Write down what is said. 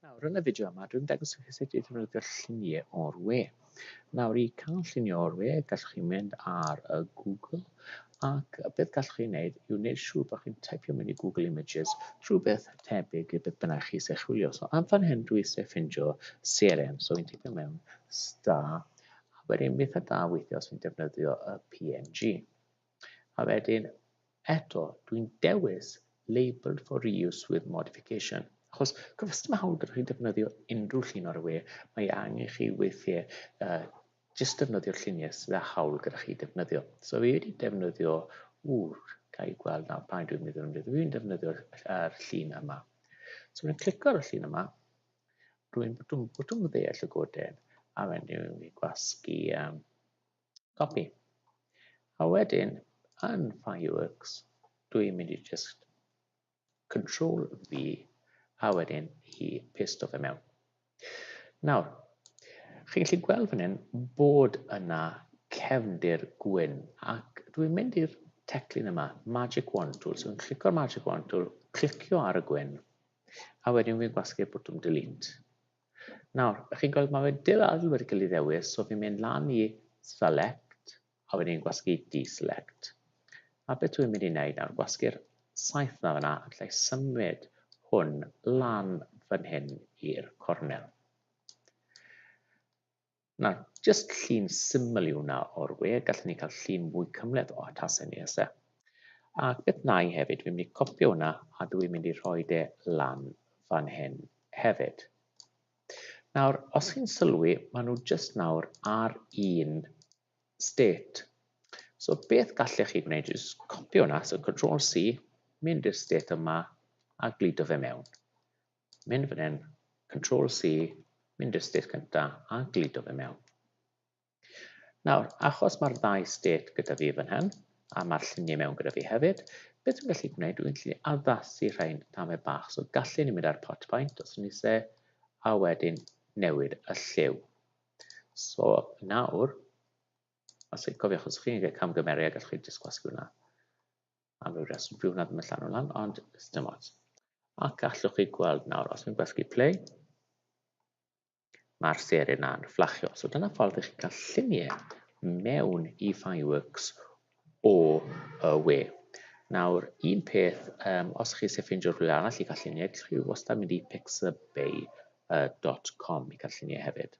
Nawr, yn y fideo yma, dwi'n dangos i chi sut i ddefnyddio lluniau o'r we. Nawr, i cael lluniau o'r we, gallwch chi mynd ar y Google, ac beth gallwch chi wneud yw wneud siŵr bod chi'n teipio mewn i Google Images rhywbeth tebyg i beth bynnag chi eisiau chwilio. So, am fan hyn, dwi eisiau ffindio CRM, so fi'n teipio mewn star, a wedyn beth da weithio os fi'n defnyddio y PNG. A wedyn, eto, dwi'n dewis labelled for reuse with modification. Achos cofiwch, dim hawl gyda chi defnyddio unrhyw llun ar y we, mae angen i chi weithiau jyst defnyddio'r lluniau sydd â hawl gyda chi defnyddio. So fi wedi defnyddio, ww, ga i gweld nawr pa un dwi'n mynd i ddefnyddio. Dwi'n defnyddio'r er llun yma. So fi'n clicio ar y llun yma, rwy'n botwm, botwm dde y llygoden, a wedyn dwi'n gwasgu copy. A wedyn, yn Fireworks, dwi'n mynd i just Control V a wedyn i pasto fe mewn. Nawr, chi'n gallu gweld fan hyn bod yna cefndir gwyn ac dwi'n mynd i'r teclyn yma, Magic Wand Tool. So, dwi'n clicio'r Magic Wand Tool, clicio ar y gwyn, a wedyn fi'n gwasgu'r botwm Delete. Nawr, chi'n gweld mae fe dal wedi cael ei ddewis, so fi'n mynd lan i Select, a wedyn gwasgu Deselect. A beth dwi'n mynd i wneud nawr, gwasgu'r saeth na fyna, a gallai symud hwn lan fan hyn i'r cornel. Nawr, jyst llun syml yw hwnna o'r we, gallwn ni cael llun mwy cymhleth o tasau ni ese. Ac beth na i hefyd, dwi'n mynd i copio hwnna a dwi'n mynd i rhoi e lan fan hyn hefyd. Nawr, os chi'n sylwi, maen nhw jyst nawr ar un state. So beth gallech chi gwneud yw copio hwnna, so Control C, mynd i'r state yma a gludo fe mewn. Mynd fan hyn, Control C, mynd i'r state cyntaf a gludo fe mewn. Nawr, achos mae'r ddau state gyda fi fan hyn, a mae'r lluniau mewn gyda fi hefyd, beth dwi'n gallu gwneud, dwi'n gallu addasu rhain tamed bach. So gallen ni mynd ar pot paint os ni eisiau, a wedyn newid y lliw. So nawr, os chi'n cofiwch, os chi'n gwneud camgymeriad, gallwch chi jyst gwasgu hwnna. Am ryw reswm, dyw hwnna ddim yn llanw lan, ond dim ots. Ac gallwch chi gweld nawr, os fi'n gwasgu play, mae'r sêr yna'n fflachio. So dyna ffordd i chi cael lluniau mewn i Fireworks o y we. Nawr, un peth, os chi eisiau ffeindio rhywle arall i cael lluniau, gallwch chi wastad mynd i pixabay.com i cael lluniau hefyd.